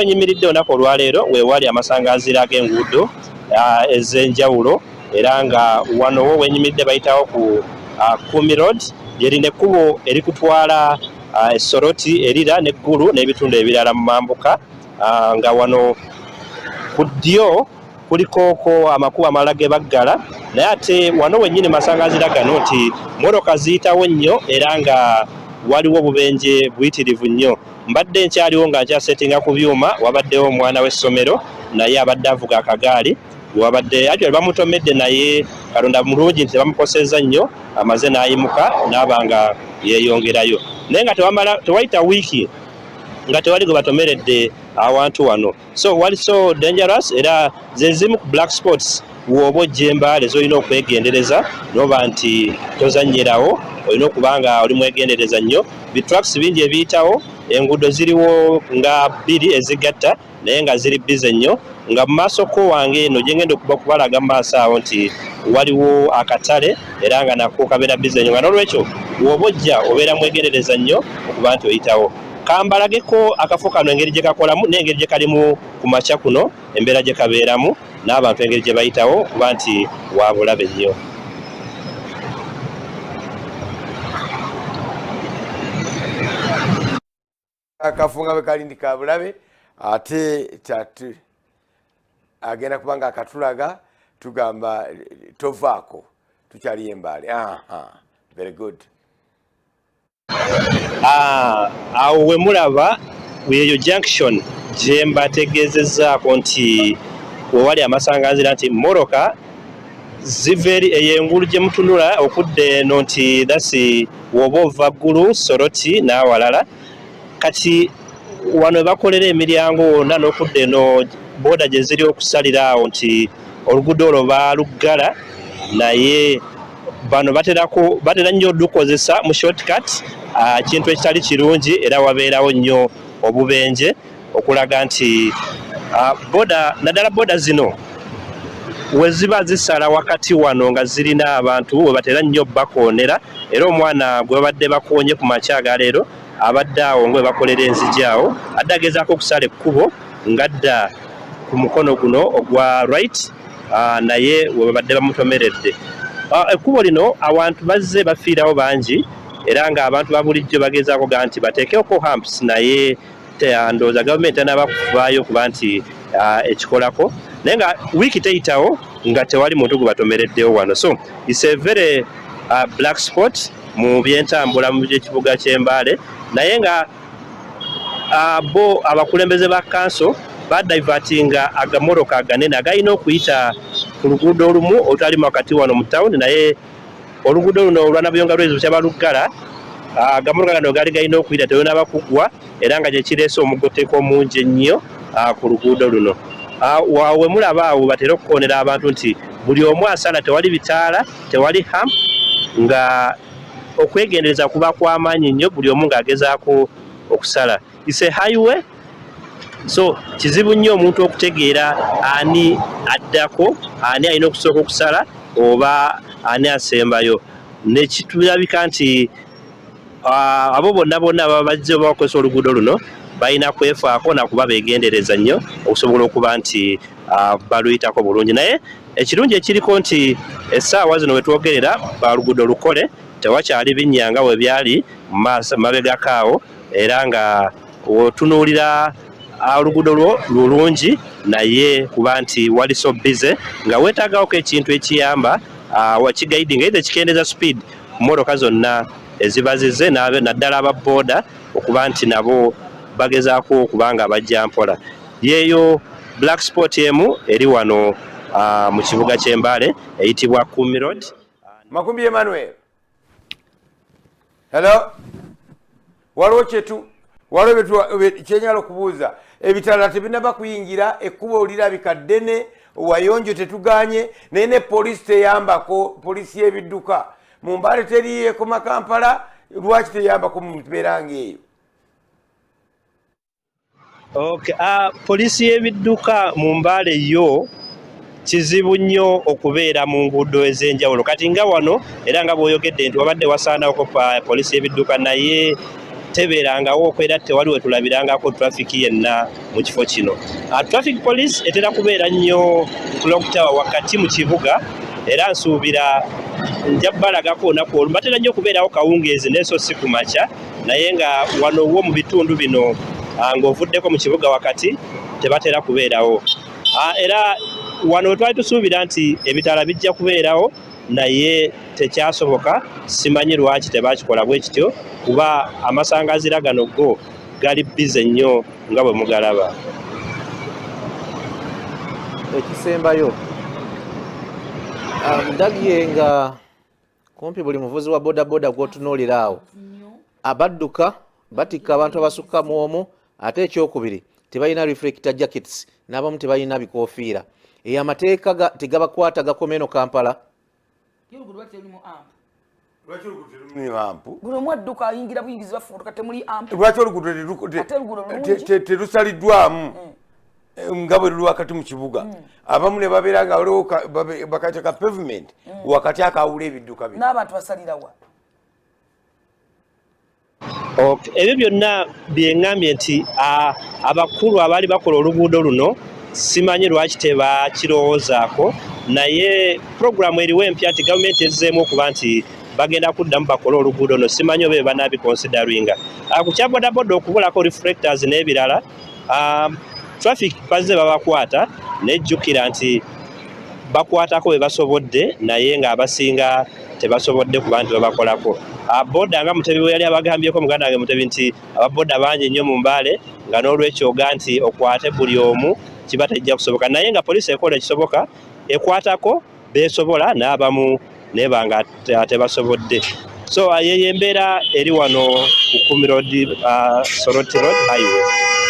Wenyimiridde olunaku olwaleero weewali amasanganzira ag'enguudo ez'enjawulo, era nga wano wo wenyimiridde bayitawo ku Kumi Road, lyerina ekkubo erikutwala Soroti, Erira n'Eggulu n'ebitundu ebirala mu mambuka, nga wano ku ddyo kuliko ko amakubo amalala ge baggala. Naye ate wano wennyini masanganzira gano nti mmotoka ziyitawo nnyo, era nga waliwo obubenje buyitirivu nnyo. Mbadde nkyaliwo nga nkyasetinga ku byuma, wabaddewo omwana w'essomero naye abadde avuga akagaali, wabadde actually bamutomedde, naye Katonda mulungi nti tebamukosezza nnyo, amaze n'ayimuka n'aba nga yeeyongerayo. Naye nga tewamala tewayita wiiki nga tewali gwe batomeredde awantu wano. So wali so dangerous, era ze zimu ku black spots w'oba ojja Embaale z'olina okwegendereza, noba nti tozannyirawo, olina okuba nga oli mwegendereza nnyo. Bitrucks bingi ebiyitawo, enguudo ziriwo nga bbiri ezigatta, naye nga ziri busy nnyo. Nga mu maaso ko wange eno gye ngenda okuba kubalaga mu maaso awo nti waliwo akatale, era nga nako kabeera busy nnyo, nga n'olwekyo w'oba ojja obeera mwegendereza nnyo okuba nti oyitawo. Kambalageko akafo kano engeri gye kakolamu n'engeri gye kalimu ku makya kuno, embeera gye kabeeramu n'abantu engeri gye bayitawo, kuba nti wa bulabe nnyo. Akafo nga bwe kali ndi ka bulabe, ate tatu agenda kuba nga akatulaga, tugamba tovaako, tukyaliyo Embaale. Aha, very good. Awo we mulaba eyo junction gye mbategeezezzaako nti wewali amasanganzira, nti mmotoka ziva eri eyo engulu gye mutunula okudda eno, nti thats woba ova Ggulu, Soroti n'awalala. Kati wano we bakolera emiryango wonna n'okudda eno booda gye ziri okusalira awo, nti oluguudo olwo baaluggala, naye bano batera nnyo olukozesa mu shortcut, ekintu ekitali kirungi, era wabeerawo nnyo obubenje, okulaga nti boda, naddala boda zino we ziba zisala wakati wano nga zirina abantu, we batera nnyo bakoonera. Era omwana gwe babadde bakoonye ku makya aga leero abadde awo nga we bakolera enzigi awo, adde agezaako okusala ekkubo ng'adda ku mukono guno ogwa right, naye we babadde bamutomeredde. Ekkubo lino abantu bazze bafiirawo bangi, era ng'abantu ba bulijjo bagezaako ga nti bateekeko humps, naye ndowooza gavumenti tanaba kuvaayo kuba nti ekikolako, naye nga wiiki teyitawo nga tewali muntu gwe batomereddewo wano. So it's a very black spot mu byentambula mu ekibuga ky'Embaale. Naye nga bo abakulembeze ba kanso badivertinga agamotoka aganene agalina okuyita ku luguudo olumu olutali wakati wano mu tawuni, naye oluguudo luno olwa Nabuyonga lwezo kyabaluggala, agamotoka gano gaali galina okuyita tebonaba kuggwa, era nga gyekireese omugoteko omungi ennyo ku luguudo luno. We mulaba awo batera okukoonera abantu, nti buli omu asala, tewali bitaala, tewali hump, nga okwegendereza kuba kw'amaanyi nnyo, buli omu ng'agezaako okusala. It's a highway, so kizibu nnyo omuntu okutegeera ani addako, ani alina okusooka okusala oba ani asembayo. Nekitulabika nti abo bonna bonna ababa bazze oba bakozesa oluguudo luno balina kwefaako nakuba beegendereza nnyo okusobola okuba nti baluyitako bulungi. Naye ekirungi ekiriko nti essaawa zino wetwogerera baluguudo lukole, tewakyali binnya nga we byali mabegako awo, era nga otunuulira oluguudo lwo lulungi, naye kuba nti wali so busy nga weetaagawoko ekintu ekiyamba wakiguidinga, either ekikendeeza speed mmotoka zonna eziba zize, naddala aba booda, okuba nti nabo bagezaako okuba nga bajja mpola. Yeeyo black spot emu eri wano mu kibuga ky'Embaale eyitibwa Kumi Road. Makumbi Emmanuel, hello. Waliwo kyetu, waliwo kyenyala okubuuza. Ebitala tebinaba kuyingira, ekkubo lirabika ddene, wayonjo tetuganye, naye ne poliisi teyambako. Poliisi y'ebidduka mu Mbale teriyo, Kampala, lwaki teyambako mu mbeera ng'eyo? Okay. Poliisi y'ebidduka mu Mbale yo kizibu nnyo okubeera mu nguudo ez'enjawulo. Kati nga wano, era nga bw'oyogedde nti wabadde wasaanawoko poliisi y'ebidduka, naye Tebeerangawo okwera, tewali wetulabirangako traffic yenna mu kifo kino. Traffic police etera kubeera nnyo Clock Tower wakati mu kibuga, era nsuubira nja balagako olunaku olumu. Batera nnyo okubeerawo kawungeezi naye so si ku makya, naye nga wano wo mu bitundu bino ng'ovuddeko mu kibuga wakati tebatera kubeerawo. Era wano twali tusuubira nti ebitaala bijja kubeerawo, naye tekyasoboka. Simanyi lwaki tebakikola bwe kityo, kuba amasangazira gano go gali busy nnyo nga bwe mugalaba. Ekisembayo, ndabye nga kumpi buli muvuzi wa bodaboda gw'otunuulira awo abadduka batikka abantu abasukka mu omu, ate ekyokubiri tebalina reflector jackets, n'abamu tebalina bikofiira. Eyo amateeka tegabakwata, gakoma eno Kampala? Ye oluguudo lwaki terulimu amp? Lwaki oluguudo terulimu ampu? Buli omu adduka ayingira buyingizi, bafuutuka, temuli amp. Lwaki oluguudo Ate oluguudo lulungi. Terusaliddwamu nga bwe luli wakati mu kibuga, abamu ne babeera nga waliwo bakayita ka pavement wakati akawula ebidduka bino? N'abantu basalirawa? Okay. Ebyo byonna byeŋŋambye nti abakulu abaali bakola oluguudo luno simanyi lwaki tebakirowoozaako, naye puroguramu eriwo empya nti gavumenti ezzeemu okuba nti bagenda kuddamu bakole oluguudo no, simanyi oba banabiconsideringa. Ku kya bodaboda okubulako reflectors n'ebirala, traffic bazze babakwata, nejjukira nti bakwatako bwe basobodde, naye ng'abasinga tebasobodde kuba nti babakolako. Boda nga Mutebi bwe yali abagambyeko, muganda wange Mutebi, nti ababoda bangi nnyo mu Mbale, nga n'olwekyo oga nti okwate buli omu kiba tejja kusoboka, naye nga poliisi ekola ekisoboka, ekwatako beesobola, n'abamu neba nga tebasobodde. So yeyo embeera eri wano ku Kumi Road, Soroti Road Highway.